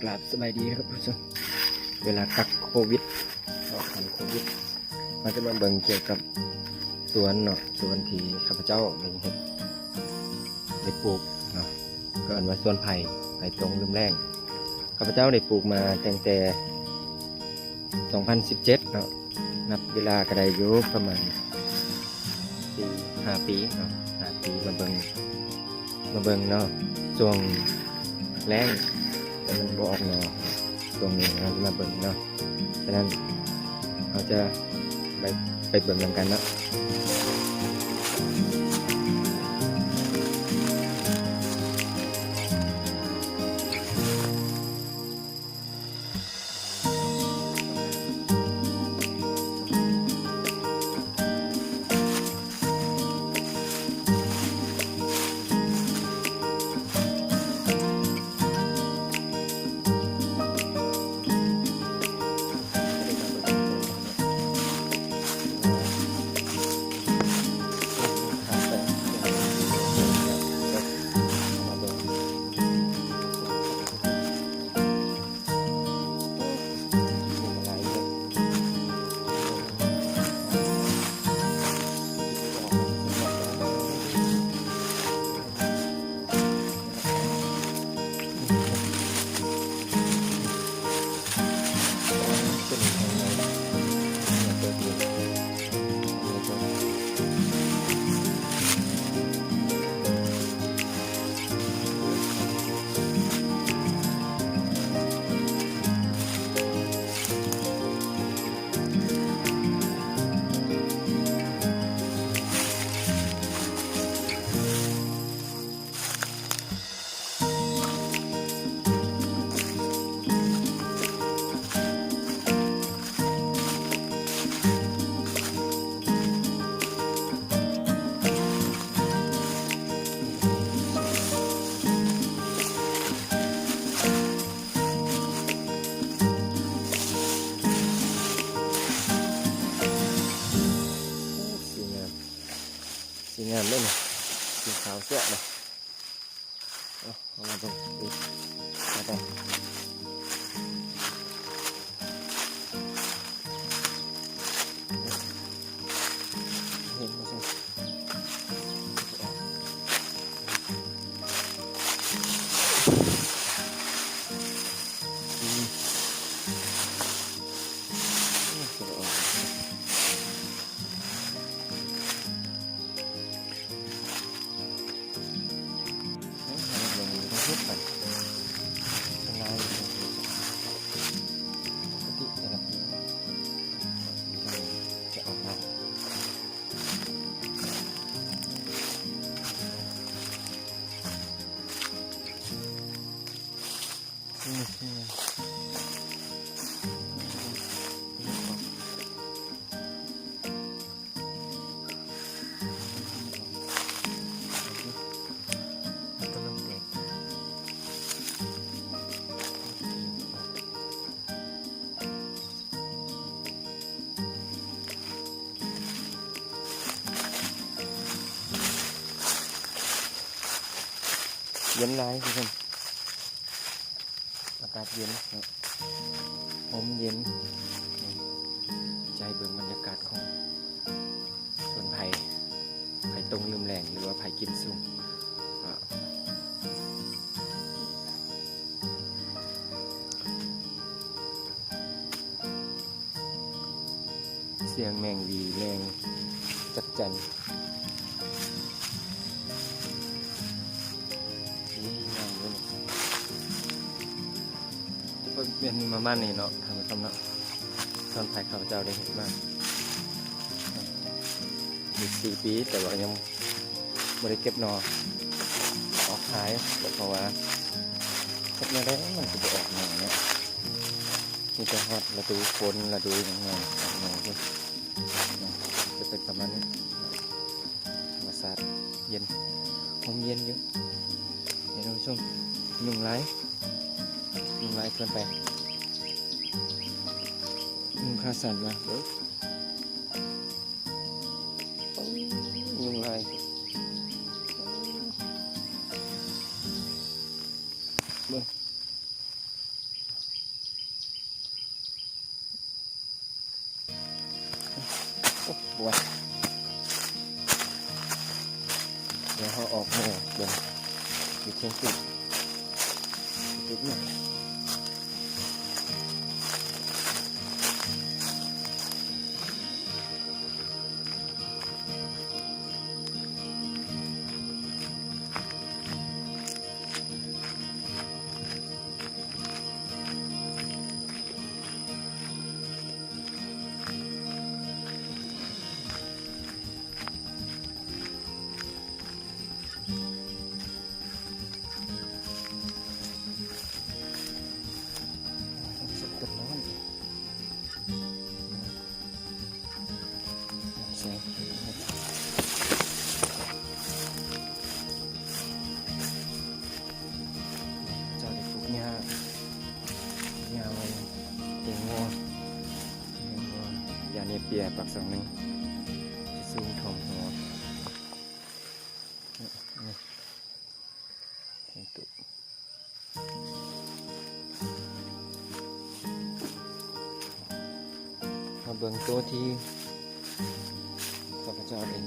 ກາບສະບາຍດີທ່ານຜູ້ຊົມ. ເວລາກັກໂຄວິດ ເນາະ ກັກໂຄວິດ ເຮົາຈະມາເບິ່ງກ່ຽວກັບສວນເນາະ ສວນທີ່ຂ້າພະເຈົ້າໄດ້ເຮັດ ໄດ້ປູກເນາະ ກໍເອີ້ນວ່າສວນໄຜ່ ໄຜ່ຕົງລືມແລ້ງ. ຂ້າພະເຈົ້າໄດ້ປູກມາຕັ້ງແຕ່ສອງພັນສິບເຈັດເນາະ ນັບເວລາກໍໄດ້ຢູ່ປະມານສີ່ຫ້າປີເນາະ ຫ້າປີ. ມາເບິ່ງ ມາເບິ່ງເນາະ ຊ່ວງແລ້ງ ແຕ່ມັນບໍ່ອອກໜໍ່ ຊ່ວງນີ້ເຮົາຈະມາເບິ່ງເນາະ. ສະນັ້ນ ເຮົາຈະໄປ ໄປເບິ່ງນຳກັນເນາະ. ໂອ້ ສີງາມ ສີງາມເດ້ນີ້ ສີຂາວແຊະເດ້. ເອົາ ເອົາມາເບິ່ງອີກ ມາເບິ່ງ ເຫັນບໍ່ຊັ້ນ? ອືມ ອືມ ເຢັນຫຼາຍ ທຸກຄົນ. ອາກາດເຢັນເນາະ ຮົ່ມເຢັນ ຈະໃຫ້ເບິ່ງບັນຍາກາດຂອງສວນໄຜ່ ໄຜ່ຕົງລືມແລ້ງ ຫຼືວ່າໄຜ່ກິມຊຸງເນາະ. ສຽງແມງຫວີແມງຈັກຈັ່ນ ເປັນປະມານນີ້ເນາະ ທ່ານຜູ້ຊົມເນາະ. ສວນໄຜ່ຂ້າພະເຈົ້າໄດ້ເຮັດມາຢູ່ສີ່ປີ ແຕ່ວ່າຍັງບໍ່ໄດ້ເກັບໜໍ່ອອກຂາຍ ເພາະວ່າເຮັດແນວໃດມັນກໍບໍ່ອອກໜໍ່ເນາະ. ມີແຕ່ຮອດລະດູຝົນ ລະດູຫຍັງມາ ອອກໜໍ່ເດ້ ຈະເປັນປະມານນີ້. ທຳມະຊາດເຢັນ ຮົ່ມເຢັນຢູ່ ເຫັນທ່ານຜູ້ຊົມ. ຍຸງຫຼາຍ ຍຸງຫຼາຍເກີນໄປ ຍຸງຂາສັ້ນມາເບິ່ງ. ໂອ້ຍ ຍຸງຫຼາຍ ເບິ່ງ. ບວດ ດຽວເຮົາອອກມາເບິ່ງຢູ່ເທິງຕຶກ ຕຶກນີ້. ເຈົ້າໄດ້ປູກຫຍ້າ ຫຍ້າໄວ້ລ້ຽງງົວ ລ້ຽງງົວ ຫຍ້າເນເປຍປາກສອງໜຶ່ງ ທີ່ສູງຖ້ວມຫົວ. ນີ້ ນີ້ ເທິງຕູ້ ມາເບິ່ງໂຕທີ່ຂ້າພະເຈົ້າໄດ້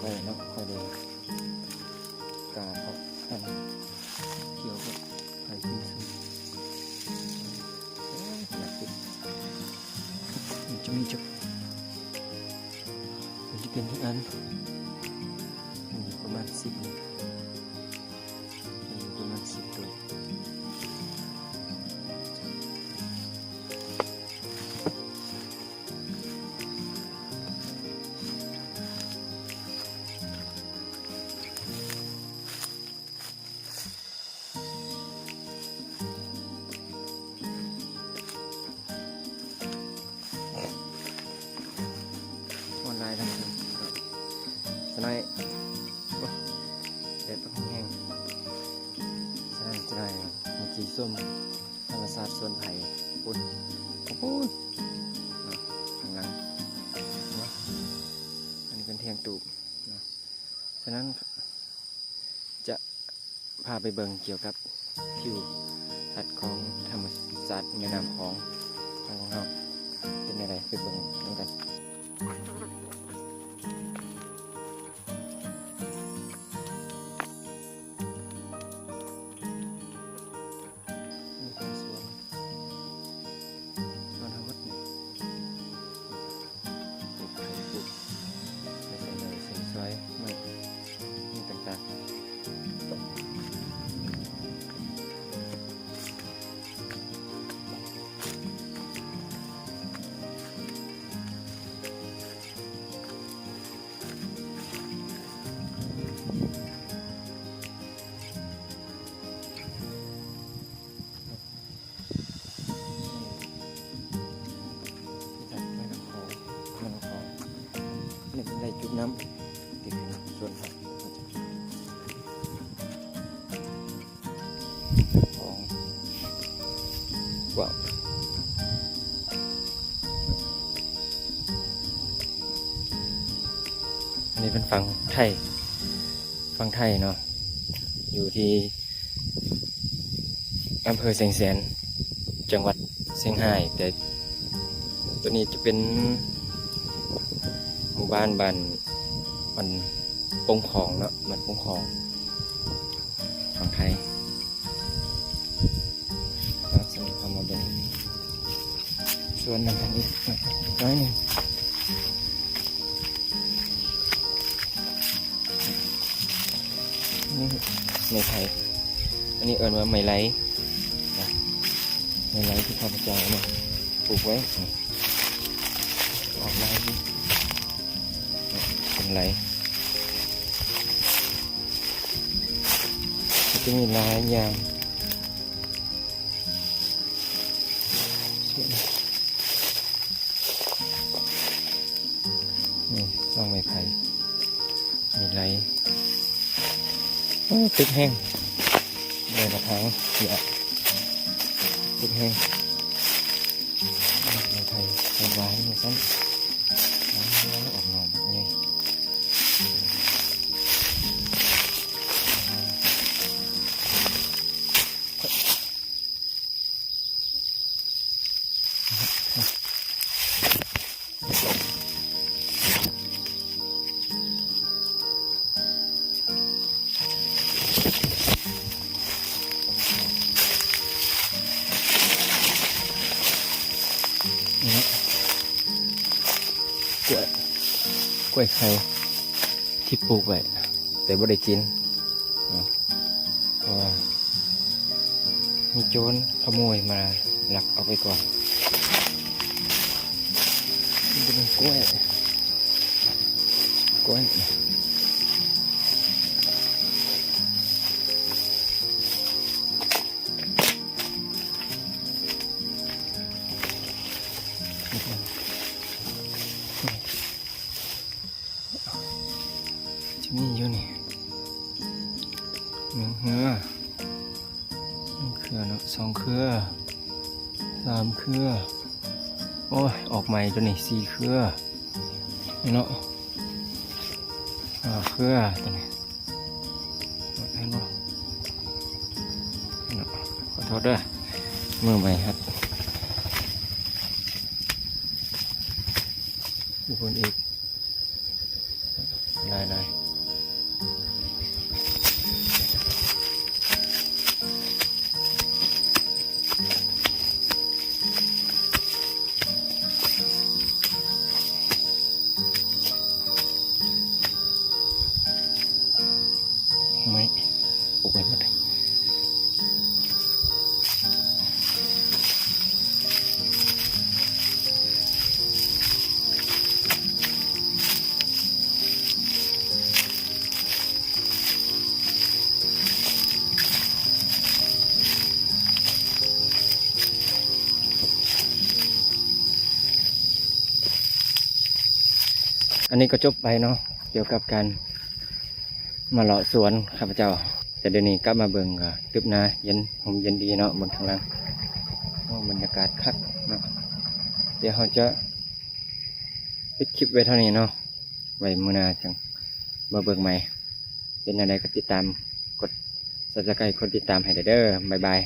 ໄວ້ເນາະ ຂ້ອຍໄດ້ກາເພາະພັນ ກ່ຽວກັບໄຜ່ຂຶ້ນສູງ. ໂອ້ຍ ຢາກຕິດ ມັນຈະມີຈັກ ມັນຈະເປັນຈັກອັນ ມີປະມານສິບ ມີປະມານສິບໂຕ. ຮ້ອນຫຼາຍແລ້ວ ສະໄນ ໂອ້ ແດດແຮງ ສະໄນ ສະໄນ ເມື່ອກີ້ຊົມທຳມະຊາດສວນໄຜ່ ພຸ້ນ ພຸ້ນ ເນາະ ຂ້າງຫຼັງ ເນາະ ອັນນີ້ເປັນທຽງຕູບ ເນາະ ສະນັ້ນ ຈະພາໄປເບິ່ງກ່ຽວກັບທິວທັດຂອງທຳມະຊາດແມ່ນ້ຳຂອງຂອງເຮົາເປັນແນວໃດ ໄປເບິ່ງນຳກັນ. ມີຂອງສວນ ສວນເຮົາໝົດນີ້ ປູກໄຜ່ ປູກໄປໃສ່ໄດ້ ໃສ່ຊອຍ ໄມ້ ນີ້ຕ່າງໆ. ທີ່ທັດແມ່ນ້ຳຂອງ ແມ່ນ້ຳຂອງ ນີ້ເປັນໄດ້ຈຸດນ້ຳ ທີ່ເປັນສວນຜັກຂອງກວ້າງ. ອັນນີ້ເປັນຝັ່ງໄທ ຝັ່ງໄທເນາະ ຢູ່ທີ່ ອຳເພີຊຽງແສນ ຈັງຫວັດຊຽງຮາຍ ແຕ່ໂຕນີ້ຈະເປັນໝູ່ບ້ານ ບ້ານ ບ້ານປົງຂອງເນາະ ບ້ານປົງຂອງ ຝັ່ງໄທ. ເອົາ ສະນັ້ນເຮົາມາເບິ່ງສວນນຳກັນອີກໜ້ອຍໜຶ່ງ. ນີ້ໄມ້ໄຜ່ ອັນນີ້ເອີ້ນວ່າໄມ້ໄລນະ ໄມ້ໄລທີ່ຂ້າພະເຈົ້າເອົາມາປູກໄວ້ ອອກລາຍຢູ່ ເປັນໄລ ມັນຈະມີຫຼາຍຢ່າງ. ນີ້ ລອງໄມ້ໄຜ່ ມີໄລ ໂອ້ ຕຶກແຮງ ໄດ້ລະທາງເສຍ ຕຶກແຮງ ໄມ້ໄຜ່ ໄມ້ຫວານວ່າຊັ້ນ ອອກໜໍ່ບັກໃຫຍ່. ນີ້ ນີ້ເນາະ ກ້ວຍ ກ້ວຍໄຂ່ທີ່ປູກໄວ້ ແຕ່ບໍ່ໄດ້ກິນເນາະ ເພາະວ່າມີໂຈນຂະໂມຍມາລັກເອົາໄປກ່ອນ. ນີ້ເປັນກ້ວຍ ກ້ວຍ ຈະມີຢູ່ນີ້ ໜຶ່ງເຄືອ ໜຶ່ງເຄືອເນາະ ສອງເຄືອ ສາມເຄືອ ໂອ້ຍ ອອກໃໝ່ຕົວນີ້ ສີ່ເຄືອເນາະ ຫ້າເຄືອຕົວນີ້ ເຫັນບໍ່ເນາະ ຂໍໂທດເດີ ມືໃໝ່ຫັດ ຢູ່ພຸ້ນອີກ ຫຼາຍໆ ໄມ້ປົກໄວ້ໝົດ. ອັນນີ້ກໍຈົບໄປເນາະ ກ່ຽວກັບການມາເລາະສວນຂ້າພະເຈົ້າ. ແຕ່ດຽວນີ້ກັບມາເບິ່ງກໍຕຶບໜາເຢັນ ຮົ່ມເຢັນດີເນາະ ເບິ່ງທາງຫຼັງ. ໂອ້ ບັນຍາກາດຄັກເນາະ. ດຽວເຮົາຈະປິດຄລິບໄວ້ເທົ່ານີ້ເນາະ ໄວ້ມື້ໜ້າຈັ່ງມາເບິ່ງໃໝ່. ເປັນແນວໃດກໍຕິດຕາມ ກົດ Subscribe ກົດຕິດຕາມໃຫ້ແດ່ເດີ. ບາຍບາຍ.